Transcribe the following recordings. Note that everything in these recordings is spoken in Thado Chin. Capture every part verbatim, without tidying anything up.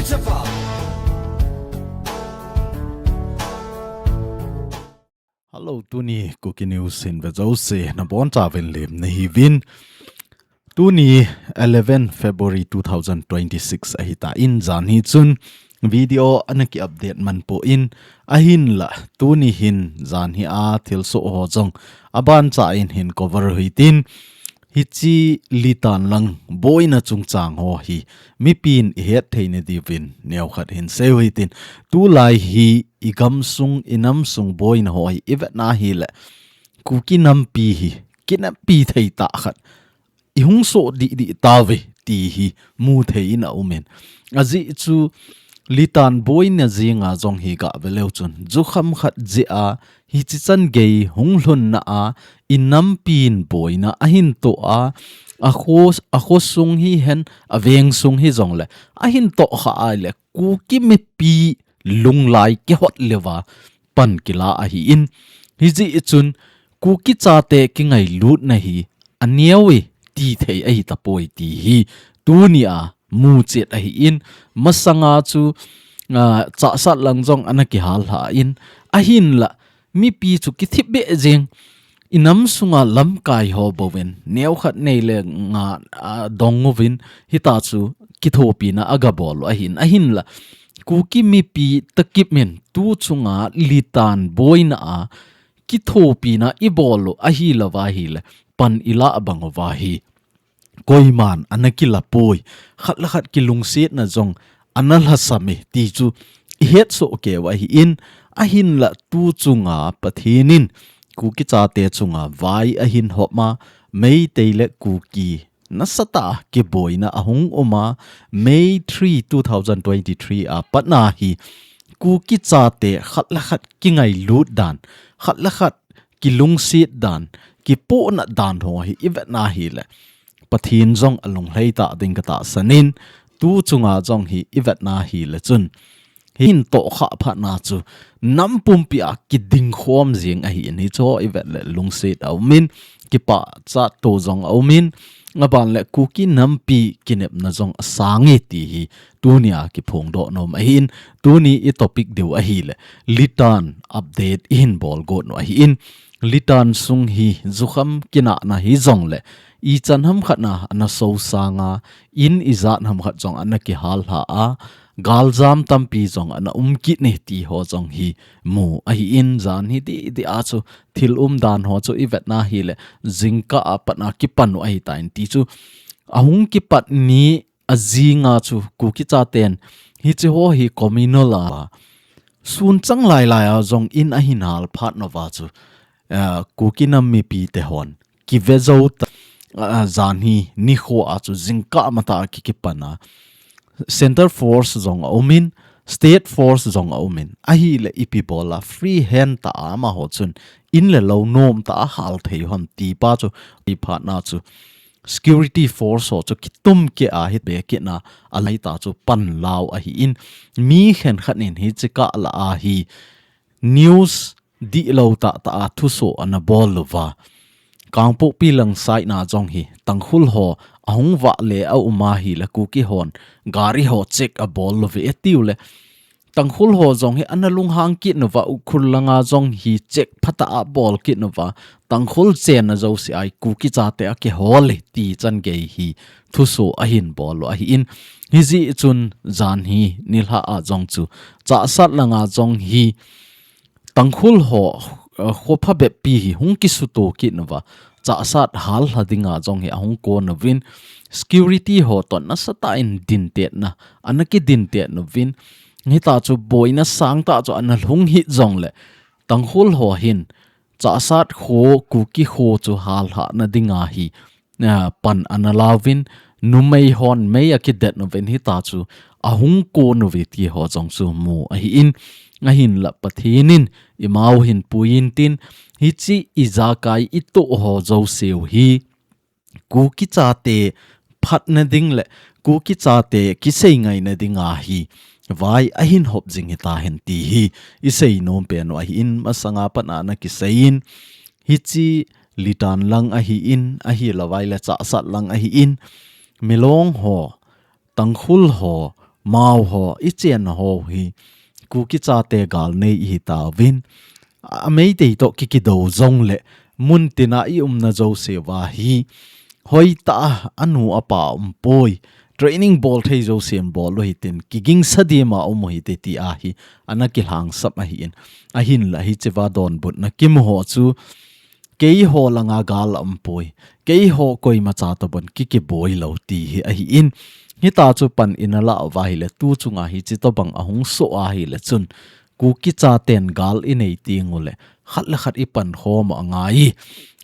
Hello, tuni Kuki News hin ve jouse nabonchauvin lemna hiuvin. Tuni eleven February two thousand twenty-six ahitan, janhi chun video ana ki update man poi, ahinla tuni hin janhi a thilsoh ho jong abanchan hin cover u hitin, hiche Litan lang boina chungchang ho hi mipin ihet theina diuvin neokhat hin seiu hitin, tulai hi igamsung inamsung boina ho hi ivetna hile Kuki nampi hi kineppi thei tah khat ihung soh dihdih tauve ti hi muthei in aumin. Ajeh chu Litan boina jinga jong hi gave leu chun jukham khat jeh a hiche chan gei hung lhunna a inampin boina ahin toh a, akho, akhosung hihen, avengsung hijongle ahin tohkhah a ahile Kuki mipi lunglai kihot leuva pan kila ahin, hijeh chun Kuki chate kingailutna hi aneo e tithei ahitapoi ti hi tunia muchet ahin, masanga chu, ah, Chahsat lang jong ana kihallhah in, ahinla mipi chu kithipbeh jeng, inamsunga lamkai ho bouvin neokhat nei le nga, ah, dong uvin, hitachu kithopina agabol u ahin, ahinla Kuki mipi takip in tuchunga Litan boina a kithopina ibol u ahilouva ahile pan ilah bang uva hi koiman ana kilapoi, khat le khat kilungsetna jong ana lhasam e ti chu ihetsoh keiu ahin, ahinla tuchunga Pathen in Kuki chate chunga vai ahin hopma, Meitei le Kuki nasatah a kiboina ahung uma, May three, two thousand twenty-three a patna hi Kuki chate khat le khat kingailut dan, khat le khat kilungset dan, kipohnat dan ho hi ivetna hile Pathen jong alunglhai tah ding katahsan in, tuchunga jong hi ivetna hile chun hin tohkhah phatna chu nam pumpia kidingkhom jeng ahin, hichu ivet le lungset aumin, kipachat to jong aumin, aban le Kuki nampi kinepna jong asang e ti hi tunia kiphongdoh nom ahin, tuni i topic diu ahile Litan update ihin bol got u ahin, Litan sung hi jukham kinahna hijongle ichan hamkhat na ana sosang a, in ijat hamkhat jong ana kihallhah a, galjam tampi jong ana um kit e ti ho jong hi mu ahin, janhi dihdih a chu thil umdan ho chu ivetna hile jingkah a patna kipan u ahitan ti chu ahung kipat ni ajinga chu Kuki chaten hiche ho hi communal a sunchang lailai a jong in ahin hal phat nauva chu, ah, Kuki nam mipite hon kive jou ta, ah, janhi nikho a chu jingkah matah a ki, kipan a, Center Force jong aumin, State Force jong aumin, ahile ipi bol a free hand tah a amaho chun in le lou nomtah a hal thei u ham ti pa chu, ti phatna chu Security Force ho chu kitum keh a hit be kit na, alaitah chu pan lau ahin, mi khenkhat in hiche kah lah a hi news dihlou tahtah a thusoh ana bol uva. Kangpokpi lang side na jong hi Tangkhul ho ahung vah le aum ahile Kuki hon gari ho check abol uve atiule Tangkhul ho jong hi ana lunghang kit nauva, Ukhrul langa jong hi check phatah a bol kit nauva, Tangkhul chenna jouse a hi Kuki chate akihol e ti chan gei hi thusoh ahin bol u ahin, hijeh chun janhi nilhah a jong chu Chahsat langa jong hi Tangkhul ho, eh, kho phabep pi hi hung kisuto kit nauva, Chahsat hallha dinga jong hi ahung kon uvin, security ho toh nasatah in dintetna ana kidintet uvin, hitachu boina sangtah chu ana lhung hih jongle Tangkhul ho hin Chahsat kho, Kuki kho chu hallhahna dinga hi, ah, pan ana lauvin, numei hon mei akidet uvin, hitachu ahung kon uve ti ho jong chu mu ahin, ahinla Pathen in imau hin puiyin tin, hiche ijakai itoh ho jouseu hi Kuki chate phatna ding le Kuki chate kisei ngaina dinga hi vai ahin hop jing hitahen ti hi isei nom pen u ahin, masanga pat a ana kiseiyin, hiche Litan lang ahin, ahilouva ahile Chahsat lang ahin, Milong ho, Tangkhul ho, Mao ho, i chenna ho hi, Kuki chate gal nei i hi tauvin, a Meitei toh kikidou jongle, mun tina i umna jouse uva hi, hoitah a, anu apa umpoi, training bol thei jousen bol u hitin, kigingsa dima um u hite ti ahi, ana kilhangsap ahin, ahinla hichea donbutna kimu ho chu, keiho langa gal a umpoi, keiho koima cha tobang kikiboi lou ti hi ahin, hita chu pan ina lah uva ahile, tu chunga hichi tobang ahung soh ahile chun, Kuki chaten gal i nei tengule, khat le khat i pankhom u angai,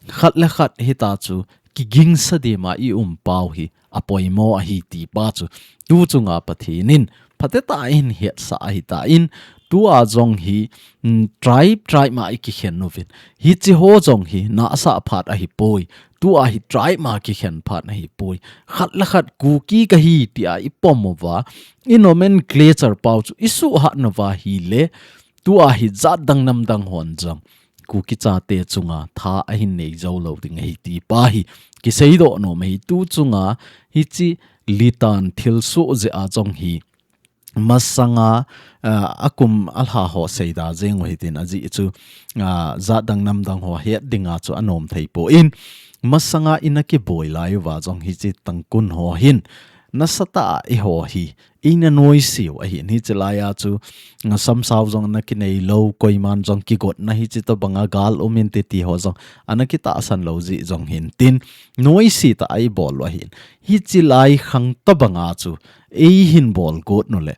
khat le khat hita chu kigingsa dima i umpau hi apoimo ahi ti pa chu, tu chunga Pathen in phatecha in hetsah ahitan, tua jong hi, mm, tribe, tribe ma i kikhen uvin. Hichi ho jong hi nasa phat ahipoi. Tua hi tribe ma kikhen phat ahipoi. Khat le khat Kuki kahi tia i pom uva, i nomenclature pau chu i suhhat nauva ahile, tua hi jat dang nam dang hon jong Kuki chate chunga tha ahin nei jou lou ding ahi ti pa hi kiseidoh nom ahi. Tu chunga hichi litan thilsoh jeh a jong hi masanga, ah, akum alha ho seida jeng u hitin, ajeh chu, ah, jat dang nam dang ho het dinga chu anom thei poi. Masanga ina kiboi lai uva jong hichi Tangkhul ho hin nasatah a eiho hi ina noise u ahin, hichi laia chu, ah, samsao jong ana kinei lou, koiman jong kigotna hichi tobanga gal um inte ti ho jong ana kitahsan lou jeh jong hintin, noise tah a i bol u ahin. Hichi lai khang tobanga chu eihin bol got nule,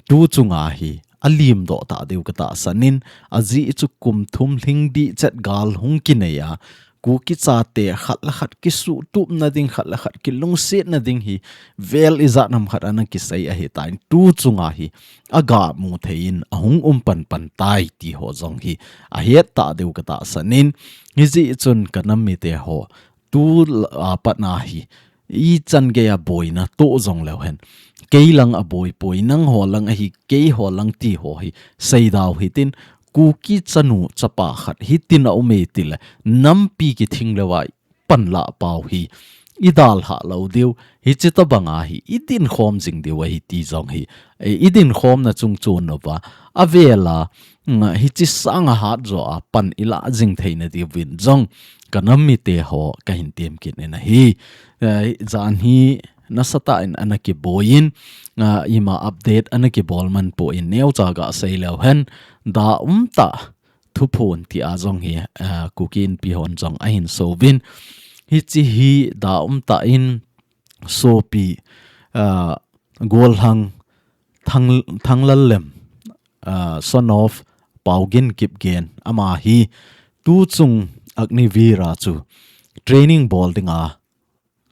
tu chunga hi alim doh tah diu katahsan in, ajeh chu kum thum lhing ding chet gal hung kinei a, Kuki chate khat le khat kisuhtupna ding, khat le khat kilungsetna ding hi vel ijat ham khat ana kisei ahitan, tu chunga hi aga mu thei in ahung um panpan tai ti ho jong hi ahet tah diu katahsan in, hijeh chun ka nam mite ho, tu a pat na hi ichan gei a boina toh jong leu hen, kei lang aboi poi, nangho lang ahi, keiho lang ti ho hi seida u hitin, Kuki chanu chapa khat hitin a um e tile, nampi kithing leuva i panlah pau hi i dalhah lou diu, hichi tobanga hi i dinkhom jing diu ahi ti jong hi, eh, i dinkhomna chung chun uva, avela, mm, hichi sanga hat jo a pan i lah jing theina diuvin jong ka nam mite ho kahin tem kit in ahi. Eh, jan hi nasatah in ana kiboi in, ah, ima update ana kibol man poi, neocha gasei leu hen, da um tah thuphon tia jong hi, ah, Kuki Inpi hon jong ahin souvin. Hichi hi da um tah in sopi, ah, Golhang Thang-, Thanglallem, ah, son of Paugin Kipgen, ama hi tu chung Agniveer a chu training bol dinga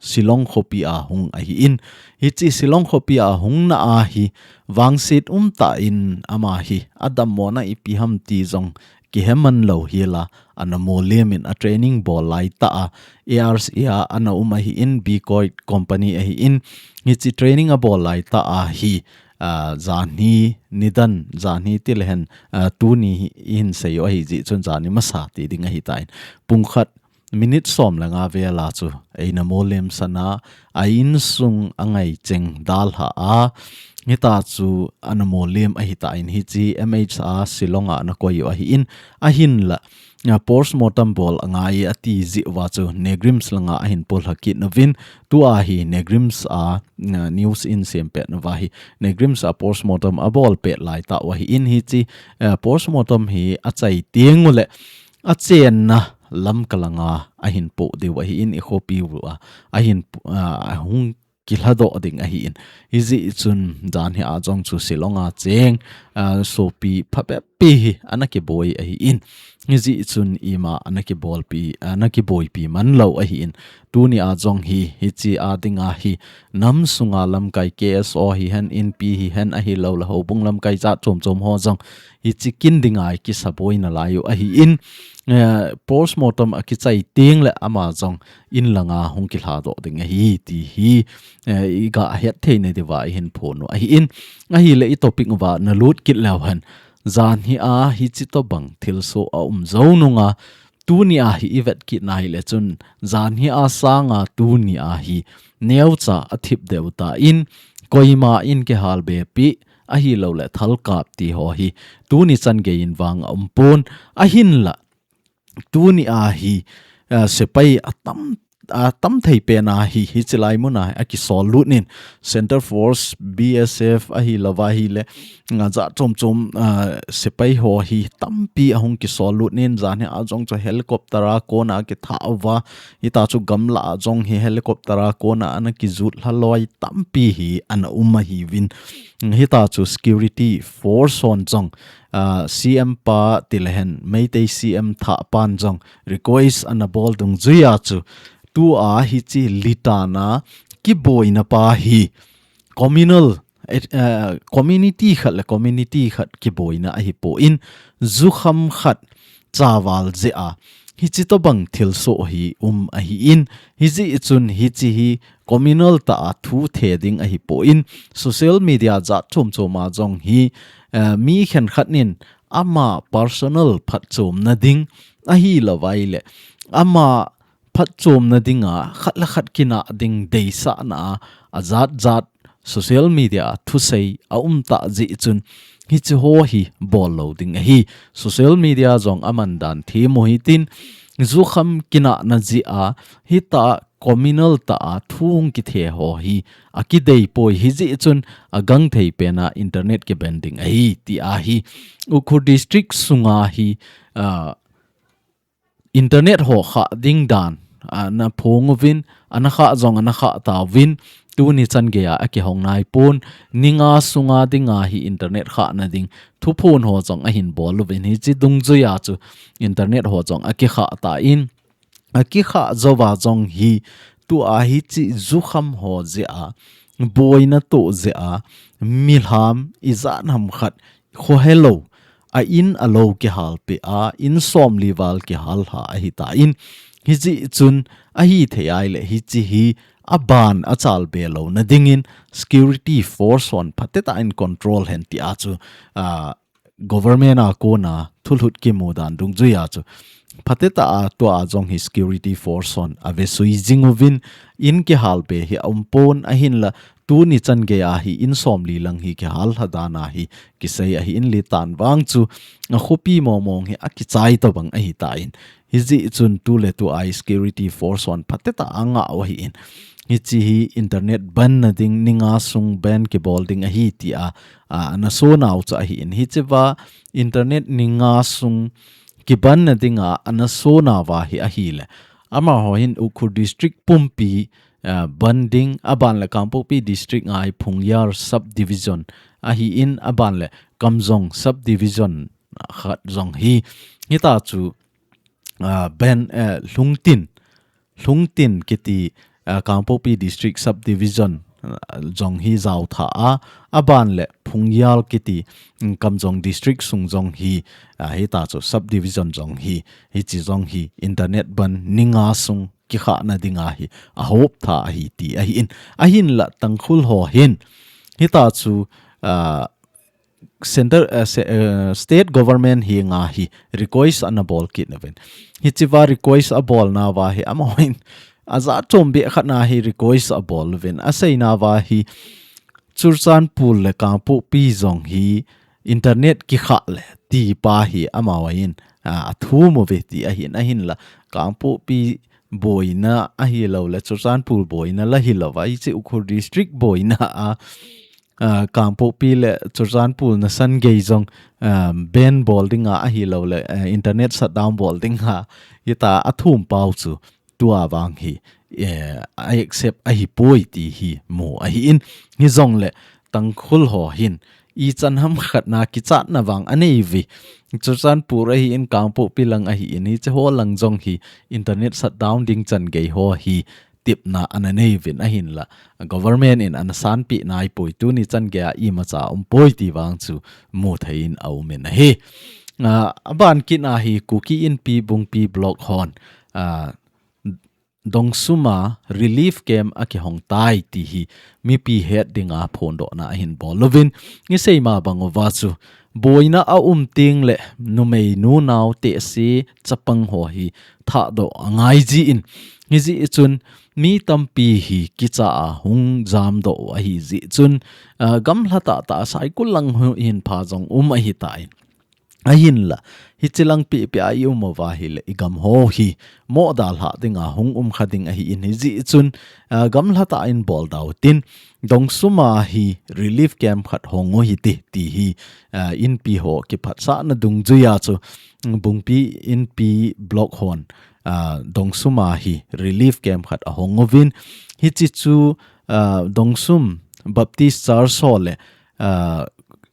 Shillong khopi a hung ahin, hichi Shillong khopi a hungna a hi vangset um tah in ama hi adammona ipi ham ti jong kihe man lou hiela, ana molem in a training bol laitah a, A R C a ana um ahin, Bikoi company ahin, hichi training abol laitah a hi, ah, janhi nidan, janhi tile hen, ah, tuni hi ihin sei u ahi jeh chun janhi masa ti ding ahitan. Pung khat minute som le nga vela chu eina molem sana, a insung angai cheng dalha a, hita chu ana molem ahitan, hichi M H a Shillong a ana koi u ahin, ahinla, ah, postmortem bol angai ati jeh uva chu NEIGRIHMS langa ahin pullha kit nauvin, tua hi NEIGRIHMS a, ah, news in sempet nauva hi NEIGRIHMS a postmortem abol pet laitah u ahin, hichi, ah, postmortem hi achai tengule, achenna Lamka langa ahin poh diu ahin, i khopi uva ahin, ah, hung kilhadoh ding ahin. Hijeh chun janhi a jong chu Shillong a cheng, ah, sopi phabep pi hi ana kiboi ahin. Hijeh chun ima ana kibolpi, ana kiboipi man lou ahin. Tuni a jong hi, hichi a dinga hi, nam sunga lamkai K S O hihen, Inpi hihen, ahilouleh houbung lamkai jat chom chom ho jong hichi kin dinga i kisa boina lai u ahin, eh, postmortem akichai tengle ama jong in langa hung kilhadoh ding ahi ti hi, eh, i gahet theina diuva ihin phon u ahin, ahile i topic uva nalut kit leu hen, janhi a hichi tobang thilsoh aum jou nunga, tuni a hi i vet kit na hile chun, janhi a sanga tuni a hi neocha athip deuh tan, koima in kihal be pi, ahi lo le thal kap ti ho hi tuni chan gei in vang a um pon, ahin la tuni a hi, ah, sepai a tam, a tam thei pen a hi, hi chilai mun a, a kisol lut nin, Center Force, B S F, ahi lo va hi le, nga za chom chom, ah, sepai ho hi tampi a hung kisol lut nin, zan hi a zong chu helicopter a kona kitha uva, hita chu gamla a zong hi helicopter a kona ana kizut hlaloi tampi hi ana um ahi vin. Hita chu security force hon zong, ah, C M pa ti le hen, Meitei C M thah pan zong request ana bol dungzui a chu, tu a hi chi litana kiboina pa hi communal, eh, eh, community khat le community khat kiboina ahi po in, zukham khat chaval ze a, hi chi to bang thil so hi um ahi in, hi zi chun hi chi hi communal ta a thu the ding ahi po in, social media za chom chom a zong hi, eh, mi khen khat nin ama personal phatchomna ding ahi lo vai le, ama phatchomna dinga khat le khat kina ding deisahna a, a zat zat social media a thusei a um ta zi chun, hi chi ho hi bol lo ding ahi. Social media zong a man dan thi mo hi tin, zukham kina na zi a, hita communal ta a thu hung kithe ho hi a kidei poi hi zi chun a gang thei pen a internet kiban ding ahi ti ahi. Ukhrul district sunga hi, ah, internet ho kha ding dan, ah, na phong uvin, ana kha zong ana kha ta uvin, tuni chan gei a a kihong nai pon, ninga sunga dinga hi internet kha na ding thuphon ho zong ahin bol uvin, hi chi dungzui a chu internet ho zong a kikha ta in, a kikha zo va zong hi, tu a hi chi zukham ho ze a, boina to ze a, milham i zan ham khat kho he lo, a in a lo kihal pe a, in som li val kihal ha ahi ta in, hi zi chun ahi thei ai le hi chi hi a ban a chal be lo na ding in security force hon phateta in control hen ti a chu, ah, government a kona thulhut kimu dan dungzui a chu phateta a tu a zong hi security force hon a ve sui zing uvin in kihal be hi a um pon ahin la tuni chan gei a hi in som li lang hi kihal ha dan a hi kisei ahi in litan vang chu a khopi mong mong hi a kichai to bang ahi ta in. Hi zi chun tu le tu a security force hon phateta a nga u ahi in. Hi chi hi internet ban na ding ninga sung ban kibol ding ahi ti a, a, ana so nau chu ahi in. Hi chi va internet ninga sung kiban na ding a ana so na va hi ahi le. Ama ho hin Ukhrul district pumpi, ah, ban ding, a ban le Kangpokpi district ngai Phungyar subdivision ahi in, a ban le Kamjong subdivision khat zong hi. Hita chu, ah, ban, eh, Lhungtin, Lhungtin kiti, ah, Kangpokpi district subdivision, ah, zong hi zau tha a, a ban le Phungyar kiti, mm, Kamjong district sung zong hi, ah, hita chu subdivision zong hi, hi chi zong hi internet ban ninga sung kikhahna dinga hi a hop tha ahi ti ahi in. Ahin la Tangkhul ho hin hita chu, ah, center, ah, se-, ah, state government hi nga hi request ana bol kit na ven. Hi chi va request a bol na va hi ama hin a za chom be khat na hi request a bol ven. A sei na va hi Churachandpur le Kangpokpi zong hi internet kikhah le ti pa hi ama va in, ah, a thu mo ve ti ahi in ahin la Kangpokpi boina ahi lo le Churachandpur boina la hi lo va, hi chi Ukhrul district boina a, ah, Kangpokpi le Churachandpur na san gei zong, ah, ban bol dinga ahi lo le, ah, internet shutdown bol dinga hita a thum pau chu tua vang hi, eh, a accept ahi poi ti hi mu ahi in. Hi zong le Tangkhul ho hin i chan ham khat na kichat na vang a nei vi. Churachandpur ahi in Kangpokpi lang ahi in hi chi ho lang zong hi internet shutdown ding chan gei ho hi tipna ana nei vin ahin la. Government in ana sanpi nai poi tuni chan gei a i macha um poi ti vang chu mu thei in a um in ahi. Ah, a ban kit na hi Kuki Inpi Bungpi block hon, ah, Dongsuma relief camp a kihong tai ti hi mipi het dinga phondohna ahin bol lovin, i sei ma bang uva chu boina a um teng le numei nunau te si chapang ho hi thahdoh a ngai ji in, hiji chun mi tampi hi kicha a hung jamdoh ahi ji chun, ah, gamla tah tah Saikul lang hin pha jong um ahi ta in. Ahinla, hichi lang pi pi a i um uva hi le i gam ho hi mo dalha ding a hung um kha ding ahi in hiji chun, ah, gamla tah in bol dau tin, Dongsum a hi relief camp khat hong u hite ti hi, ah, inpi ho kiphatsahna dungjuia chu, mm, Bungpi Inpi Block hon, ah, Dongsum a hi relief camp khat a hong uvin. Hichi chu, ah, Dongsum Baptist Church ho le, ah,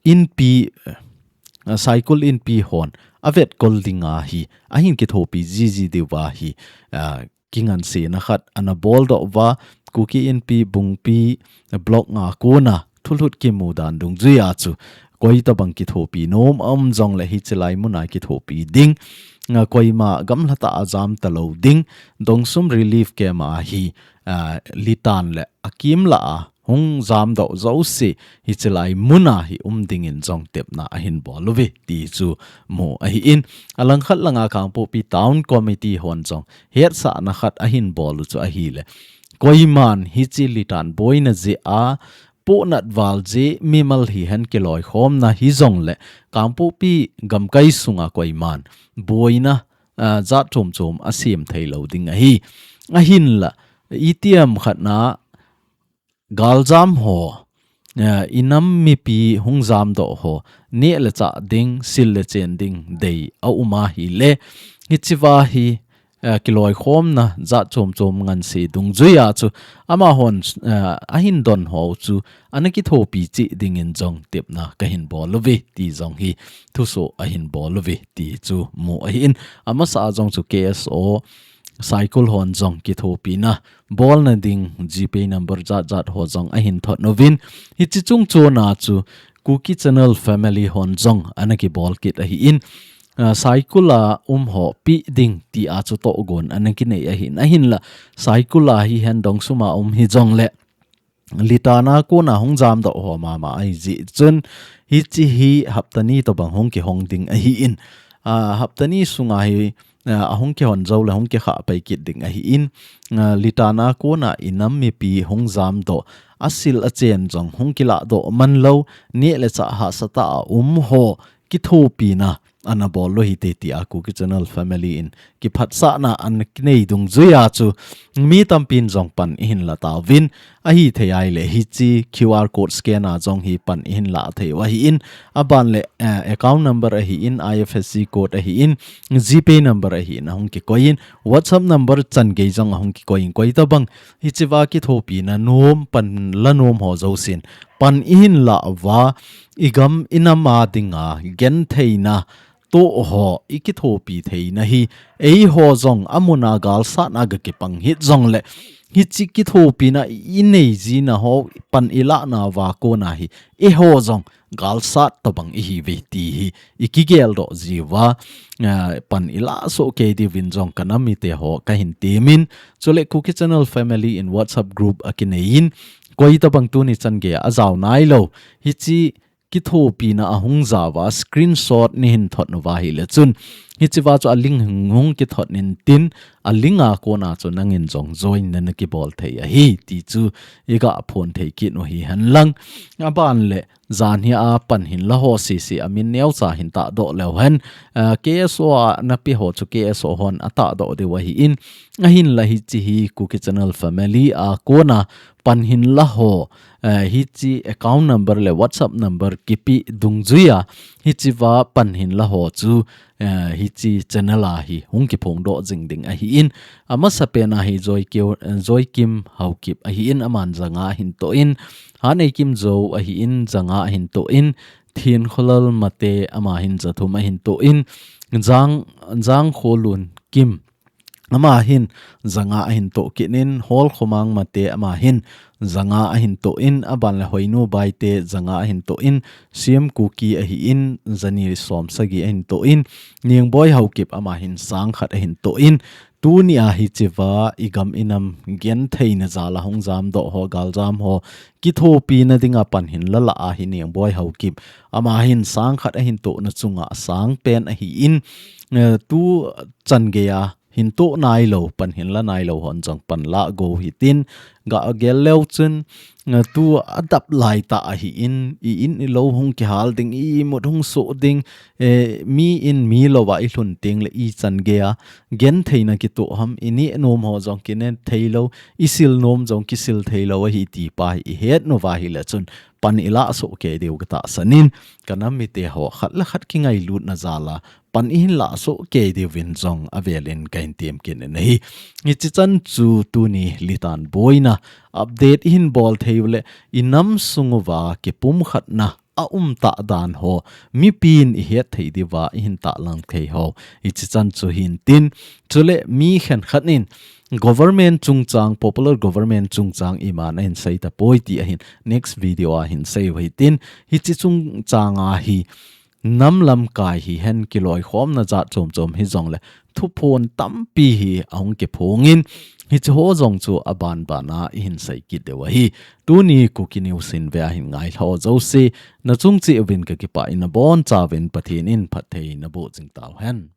inpi, ah, Saikul inpi hon a vetkol ding a hi, a hin kithopi jiji diu va hi, ah, kingansena khat ana boldoh uva, Kuki Inpi Bungpi Block nga kona thulhut kimu dan dungjuia chu koi tabang kithopi nom a um jong le hichi lai muna kithopi ding, nga koima gamla tah a jam ta lo ding, Dongsum relief camp a hi, ah, litan le a kimla a hung jamdoh jouse hichi lai muna hi um ding in jong tepna a hin bol uve ti chu mu ahi in, a langkhat langa Kangpokpi Town Committee hon jong hetsahna khat a hin bol u chu ahi le, koiman hichi litan boina jeh a pohnat val jeh mimal hihen kiloikhomna hi jong le Kangpokpi gamkai sunga koiman boina, ah, jat chom chom a sem thei lo ding ahi. Ahinla, itiham khat na galjam ho, eh, i nam mipi hung jamdoh ho, neh le chah ding, sil le chen ding dei a um a hi le, hichi va hi, eh, kiloikhomna jat chom chom nganse dungjuia chu, amahon, eh, a hin don ho chu, ana kithopi cheh ding in jong tepna ka hin bol uve ti jong hi thusoh a hin bol uve ti chu mu ahi in, amasa a jong chu K S O Saikul hon jong kithopina bolna ding GPay number jat jat ho jong a hin thot uvin. Hichi chung chona chu Kuki Channel Family hon jong ana kibol kit ahi in, ah, Saikul a um ho pi ding ti a chu togon ana kinei ahi in. Ahinla Saikul a hihen Dongsum a um hi jong le litan a kona hung jamdoh ho mama ahi jeh chun hichi hi hapta ni tobang hung kihong ding ahi in. Ah, hapta ni sunga hi, ah, a hung kihon jou le hung kikha pai kit ding ahi in. Ah, litan a kona i nam mipi hung jamdoh, a sil a chen jong hung kilahdoh man lo, neh le chah hahsa tah a um ho kithopina ana bol u hite ti a Kuki Channel Family in kiphatsahna ana kinei dungjuia chu mi tampin jong pan i hin la tauvin, ahithei a i le hichi QR code scan a jong hi pan i hin la thei u ahi in, aban le, eh, account number ahi in, IFSC code ahi in, GPay number ahi in, a hung kikoi in, WhatsApp number chan gei jong a hung kikoi in, koi tabang hichi va kithopina nom pan la nom ho jousen pan i hin la uva, i gam i nam a dinga gentheina toh ho i kithopi theina hi, eiho jong a mun a galsatna ga kipang hih jong le, hichi kithopina i nei jina ho pan i lahna uva kona hi, eiho jong galsat tabang i hi uve ti hi i kigeldoh jiu va, eh, pan i lah soh kei diuvin jong ka nam mite ho ka hin temin, chule Kuki Channel Family in WhatsApp group a kinei in, koi tabang tuni chan gei a jao nai lo, hichi kithopina a hung ja uva screenshot nei hin thot uva ahi le chun, hichi va chu a link hung, hung kithot in tin, a link a kona chu nangin jong join na na kibol thei ahi ti chu i ga phon thei kit u hi hen lang. Aban le jan hi a pan hin la ho sisi a min neocha hin tahdoh leu hen, ah, KSO a na pe ho chu KSO hon a tahdoh diu ahi in, ahin la hichi hi Kuki Channel Family a kona pan hin la ho, eh, hichi account number le WhatsApp number kipe dungjuia, hichi va pan hin la ho chu, eh, hichi channel a hi hung kiphongdoh jing ding ahi in, a masapen a hi Joy Keo-, eh, Joykim Haokip ahi in, aman ja nga hin toh in, Haneikim Zou ahi in, ja nga hin toh in, Thinkholal Mate ama hin ja thum a hin toh in, Jang, Jangkholun Kim, ama hin ja nga a hin toh kit in, Holkhomang Mate ama hin ja nga a hin toh in, aban le Hoinu Baite ja nga a hin toh in, Siam Kuki ahi in, ja ni le som sagi a hin toh in, Ningboi Haokip ama hin sang khat a hin toh in, Tuni a hichea i gam i nam gentheina jal a hung jamdoh ho, galjam ho, kithopina dinga pan hin la lah a hi Nengboi Haokip, ama hin sang khat ahin tohna chunga sang pen ahi in, eh, tu chan gei a hin toh nai lo, pan hin la nai lo hon jong pan la go hitin, ga gel leu chun, eh, tu a dap lai ta ahi in, i in i lo hung kihal ding, i mut hung soh ding, eh, mi in mi lo a i lhun teng le i chan gei a gentheina kitoh ham, i neh nom ho jong kineh thei lo, i sil nom jong kisil thei lo ahi ti pa hi i het nau va hi le chun pan i la soh kei diu ka tahsan in, ka nam mite ho khat le khat kingailutna jal a pan i hin la soh kei diuvin jong avel in ka hin tem kit in ahi. Hichi chan chu tuni Litan boina update i hin bol thei u le i nam sung uva kipumkhatna a um ta dan ho, mipin i het thei diuva i hin tahlang thei ho. Hichi chan chu hin tin, chule mi khenkhat in government chungchang, popular government chungchang iman a hin sei ta poi ti a hin next video a hin sei u hitin, hichi chungchang a hi nam lamkai hi hen kiloikhomna jat chom chom hi jong le thuphon tampi hi ahung kiphong in, hichi ho jong chu aban ban a i hin sei kit diu ahi. Tuni Kuki News in ve a hin ngai lho jouse, na chung cheh uvin ka kipah in, na bonchauvin Pathen in phatthei na boh jing tau hen.